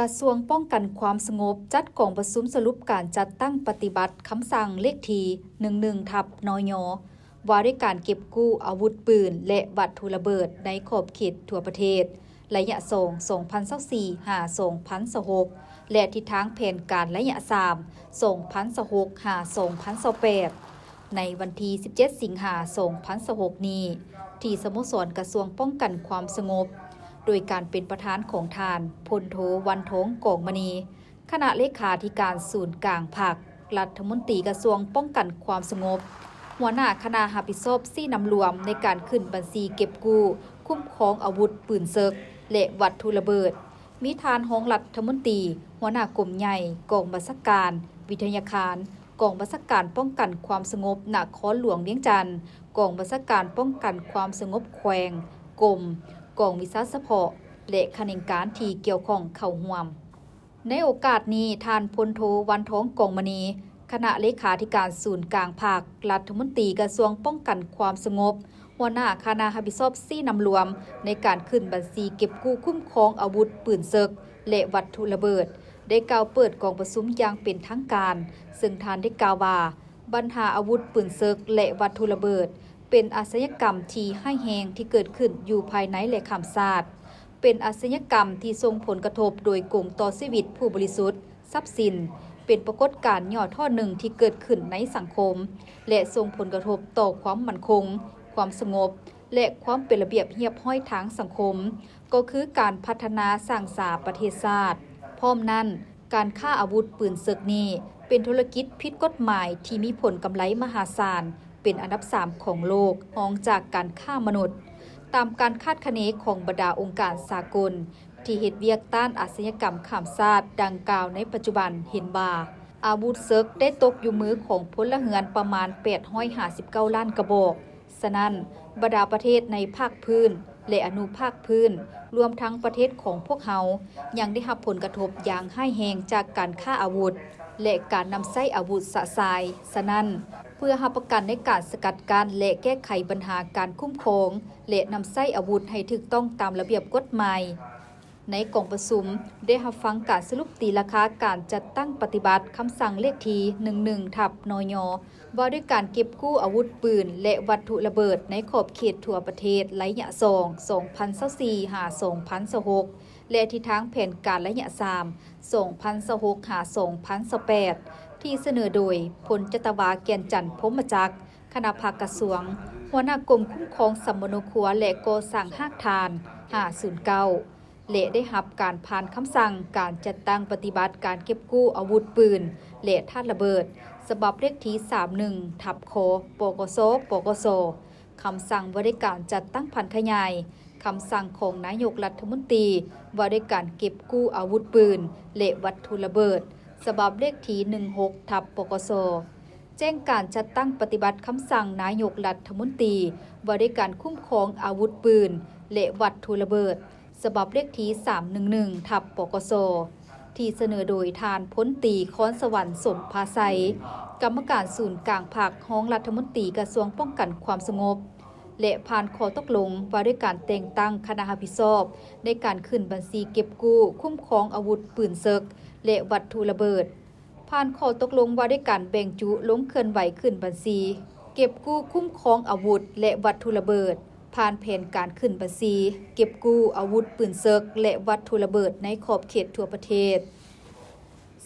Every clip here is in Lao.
ກະຊວງປ້ອງກັນຄວາມສະຫງົບ ຈັດກອງປະຊຸມສະຫຼຸບການຈັດຕັ້ງປະຕິບັດຄຳສັ່ງເລກທີ ໜຶ່ງໜຶ່ງ ທັບ ນຍ ວ່າດ້ວຍການເກັບກູ້ອາວຸດປືນ ແລະ ວັດຖຸລະເບີດໃນຂອບເຂດທົ່ວປະເທດ ໄລຍະສອງ ສອງພັນຊາວສີ່ ຫາ ສອງພັນຊາວຫົກ ແລະ ທິດທາງແຜນການໄລຍະສາມ ສອງພັນຊາວຫົກ ຫາ ສອງພັນຊາວແປດ ໃນວັນທີ ສິບເຈັດ ສິງຫາ ສອງພັນຊາວຫົກ ນີ້ ທີ່ສະໂມສອນກະຊວງປ້ອງກັນຄວາມສະຫງົບ ໂດຍການເປັນປະທານຂອງທ່ານ ພົນໂທ ວັນທອງ ກອງມະນີ ຄະນະເລຂາທິການສູນກາງພັກ, ລັດຖະມົນຕີກະຊວງປ້ອງກັນຄວາມສະຫງົບ, ຫົວໜ້າຄະນະຮັບຜິດຊອບຊີ້ນຳລວມໃນການຂຶ້ນບັນຊີເກັບກູ້, ຄຸ້ມຄອງອາວຸດປືນເສິກ ແລະ ວັດຖຸລະເບີດ, ມີທ່ານຮອງລັດຖະມົນຕີ, ຫົວໜ້າກົມໃຫຍ່, ກອງບັນຊາການ, ວິທະຍາຄານ, ກອງບັນຊາການປ້ອງກັນຄວາມສະຫງົບນະຄອນຫຼວງວຽງຈັນ, ກອງບັນຊາການປ້ອງກັນຄວາມສະຫງົບແຂວງ, ກົມ, ກອງວິຊາສະເພາະ ແລະ ຂະແໜງການທີ່ກ່ຽວຂ້ອງເຂົ້າຮ່ວມ. ໃນໂອກາດນີ້, ທ່ານ ພົນໂທ ວັນທອງ ກອງມະນີ ຄະນະເລຂາທິການສູນກາງພັກ, ລັດຖະມົນຕີກະຊວງປ້ອງກັນຄວາມສະຫງົບ, ຫົວໜ້າຄະນະຮັບຜິດຊອບຊີ້ນຳລວມໃນການຂຶ້ນບັນຊີເກັບກູ້ຄຸ້ມຄອງອາວຸດປືນເສິກ ແລະ ວັດຖຸລະເບີດ ໄດ້ກ່າວເປີດກອງປະຊຸມຢ່າງເປັນທາງການ, ເຊິ່ງທ່ານໄດ້ກ່າວວ່າ ບັນຫາອາວຸດປືນເສິກ ແລະ ວັດຖຸລະເບີດ ເປັນອາຊະຍາກຳທີ່ຮ້າຍແຮງທີ່ເກີດຂຶ້ນຢູ່ພາຍໃນ ແລະ ຂ້າມຊາດ, ເປັນອາຊະຍາກຳທີ່ສົ່ງຜົນກະທົບໂດຍກົງຕໍ່ຊີວິດຜູ້ບໍລິສຸດ, ຊັບສິນ, ເປັນປາກົດການຫຍໍ້ທໍ້ໜຶ່ງທີ່ເກີດຂຶ້ນໃນສັງຄົມ ແລະ ສົ່ງຜົນກະທົບຕໍ່ຄວາມໝັ້ນຄົງ, ຄວາມສະຫງົບ ແລະ ຄວາມເປັນລະບຽບຮຽບຮ້ອຍທາງສັງຄົມ, ກໍຄືການພັດທະນາສ້າງສາປະເທດຊາດ. ພ້ອມນັ້ນ, ການຄ້າອາວຸດປືນເສິກນີ້ເປັນທຸລະກິດຜິດກົດໝາຍທີ່ມີຜົນກຳໄລມະຫາສານ ເປັນອັນດັບສາມຂອງໂລກ, ຮອງຈາກການຄ້າມະນຸດ, ຕາມການຄາດຄະເນຂອງບັນດາອົງການສາກົນທີ່ເຮັດວຽກຕ້ານອາຊະຍາກຳຂ້າມຊາດດັ່ງກ່າວໃນປັດຈຸບັນເຫັນວ່າ ອາວຸດເສິກໄດ້ຕົກຢູ່ມືຂອງພົນລະເຮືອນປະມານແປດຮ້ອຍຫ້າສິບເກົ້າລ້ານກະບອກ. ສະນັ້ນ, ບັນດາປະເທດໃນພາກພື້ນ ແລະ ອະນຸພາກພື້ນ, ລວມທັງປະເທດຂອງພວກເຮົາ, ຍັງໄດ້ຮັບຜົນກະທົບຢ່າງຮ້າຍແຮງຈາກການຄ້າອາວຸດ ແລະ ການນຳໃຊ້ອາວຸດຊະຊາຍ. ສະນັ້ນ, ເພື່ອຮັບປະກັນໃນການສະກັດກັ້ນ ແລະ ແກ້ໄຂບັນຫາການຄຸ້ມຄອງ ແລະ ນຳໃຊ້ອາວຸດໃຫ້ຖືກຕ້ອງຕາມລະບຽບກົດໝາຍ, ໃນກອງປະຊຸມໄດ້ຮັບຟັງການສະຫຼຸບຕີລາຄາການຈັດຕັ້ງປະຕິບັດຄຳສັ່ງເລກທີ ໜຶ່ງໜຶ່ງ ທັບ ນຍ ວ່າດ້ວຍການເກັບກູ້ອາວຸດປືນ ແລະ ວັດຖຸລະເບີດໃນຂອບເຂດທົ່ວປະເທດໄລຍະສອງ ສອງພັນຊາວສີ່ ຫາ ສອງພັນຊາວຫົກ ແລະ ທິດທາງແຜນການໄລຍະສາມ ສອງພັນຊາວຫົກ ຫາ ສອງພັນຊາວແປດ ທີ່ສະເໜີໂດຍ ພົນຈັດຕະວາ ແກ່ນຈັນ ພົມມະຈັກ ຄະນະພັກກະຊວງ, ຫົວໜ້າກົມຄຸ້ມຄອງສຳມະໂນຄົວ ແລະ ກໍ່ສ້າງຮາກຖານ ຫ້າສູນເກົ້າ ແລະ ໄດ້ຮັບການຜ່ານຄຳສັ່ງການຈັດຕັ້ງປະຕິບັດການເກັບກູ້ອາວຸດປືນ ແລະ ທາດລະເບີດ ສະບັບເລກທີ ສາມໜຶ່ງ ທັບ ຄ ປກສ ປກສ, ຄຳສັ່ງວ່າດ້ວຍການຈັດຕັ້ງຜັນຂະຫຍາຍ, ຄຳສັ່ງຂອງນາຍົກລັດຖະມົນຕີວ່າດ້ວຍການເກັບກູ້ອາວຸດປືນ ແລະ ວັດຖຸລະເບີດ ສະບັບເລກທີ ໜຶ່ງຫົກ ທັບ ປກສ, ແຈ້ງການຈັດຕັ້ງປະຕິບັດຄຳສັ່ງນາຍົກລັດຖະມົນຕີວ່າດ້ວຍການຄຸ້ມຄອງອາວຸດປືນ ແລະ ວັດຖຸລະເບີດ ສະບັບເລກທີ ສາມໜຶ່ງໜຶ່ງ ທັບ ປກສ, ທີ່ສະເໜີໂດຍທ່ານ ພົນຕີ ຄອນສະຫວັນ ສົມພາໄຊ, ກຳມະການສູນກາງພັກ, ຮອງລັດຖະມົນຕີກະຊວງປ້ອງກັນຄວາມສະຫງົບ ແລະ ຜ່ານຂໍ້ຕົກລົງວ່າດ້ວຍການແຕ່ງຕັ້ງຄະນະຮັບຜິດຊອບໃນການຂຶ້ນບັນຊີເກັບກູ້, ຄຸ້ມຄອງອາວຸດປືນເສິກ ແລະ ວັດຖຸລະເບີດ, ຜ່ານຂໍ້ຕົກລົງວ່າດ້ວຍການແບ່ງຈຸລົງເຄື່ອນໄຫວຂຶ້ນບັນຊີເກັບກູ້ຄຸ້ມຄອງອາວຸດ ແລະ ວັດຖຸລະເບີດ, ຜ່ານແຜນການຂຶ້ນບັນຊີເກັບກູ້ອາວຸດປືນເສິກ ແລະ ວັດຖຸລະເບີດໃນຂອບເຂດທົ່ວປະເທດ.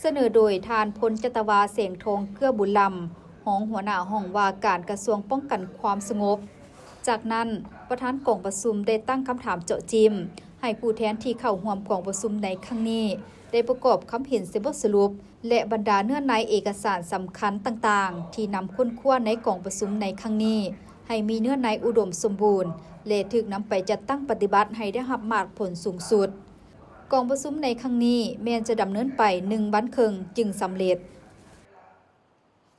ສະເໜີໂດຍທ່ານ ພົນຈັດຕະວາ ແສງທອງ ເກື້ອບຸນລຳ, ຮອງຫົວໜ້າຫ້ອງວ່າການກະຊວງປ້ອງກັນຄວາມສະຫງົບ. ຈາກນັ້ນ, ປະທານກອງປະຊຸມໄດ້ຕັ້ງຄຳຖາມເຈາະຈິ້ມໃຫ້ຜູ້ແທນທີ່ເຂົ້າຮ່ວມກອງປະຊຸມໃນຄັ້ງນີ້ ໄດ້ປະກອບຄຳເຫັນໃສ່ບົດສະຫຼຸບ ແລະ ບັນດາເນື້ອໃນເອກະສານສຳຄັນຕ່າງໆ ທີ່ນຳຄົ້ນຄວ້າໃນກອງປະຊຸມໃນຄັ້ງນີ້ ໃຫ້ມີເນື້ອໃນອຸດົມສົມບູນ ແລະ ຖືກນຳໄປຈັດຕັ້ງປະຕິບັດໃຫ້ໄດ້ຮັບໝາກຜົນສູງສຸດ. ກອງປະຊຸມໃນຄັ້ງນີ້ແມ່ນຈະດຳເນີນໄປໜຶ່ງວັນເຄິ່ງຈຶ່ງສຳເລັດ.